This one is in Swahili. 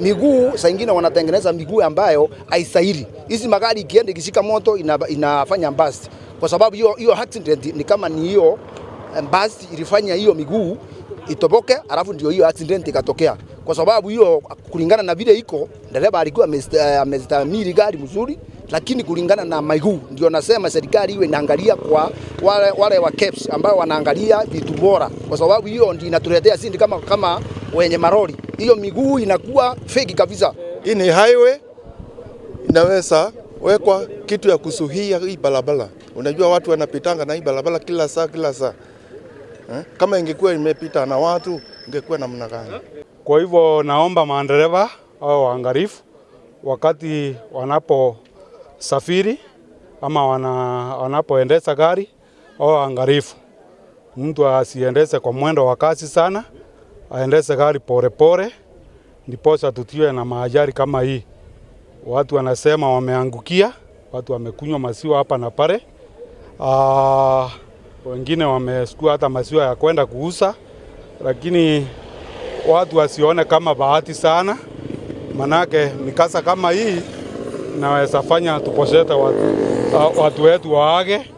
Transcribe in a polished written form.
Miguu saa ingine wanatengeneza miguu ambayo haistahili. Hizi magari ikienda ikishika moto inafanya burst, kwa sababu hiyo hiyo accident ni kama ni hiyo burst ilifanya hiyo miguu itoboke, alafu ndio hiyo accident ikatokea. Kwa sababu hiyo, kulingana na vile iko, dereva alikuwa amestahimili gari mzuri, lakini kulingana na miguu, ndio nasema serikali iwe inaangalia kwa wale wa KEBS ambao wanaangalia vitu bora, kwa sababu hiyo ndio inatuletea sisi kama wenye maroli, hiyo miguu inakuwa fake kabisa. Hii ni highway, inaweza wekwa kitu ya kusuhia hii barabara. Unajua watu wanapitanga na hii barabara kila saa kila saa eh? Kama ingekuwa imepita na watu ingekuwa namna gani? Kwa hivyo naomba madereva au waangalifu wakati wanaposafiri ama wanapoendesha gari au waangalifu. Mtu asiendeshe kwa mwendo wa kasi sana, aendeshe gari polepole, ndiposa tutiwe na maajali kama hii. Watu wanasema wameangukia, watu wamekunywa maziwa hapa na pale. Wengine wamesukua hata maziwa ya kwenda kuuza, lakini watu wasione kama bahati sana, manake mikasa kama hii inaweza fanya tuposete watu wetu waage.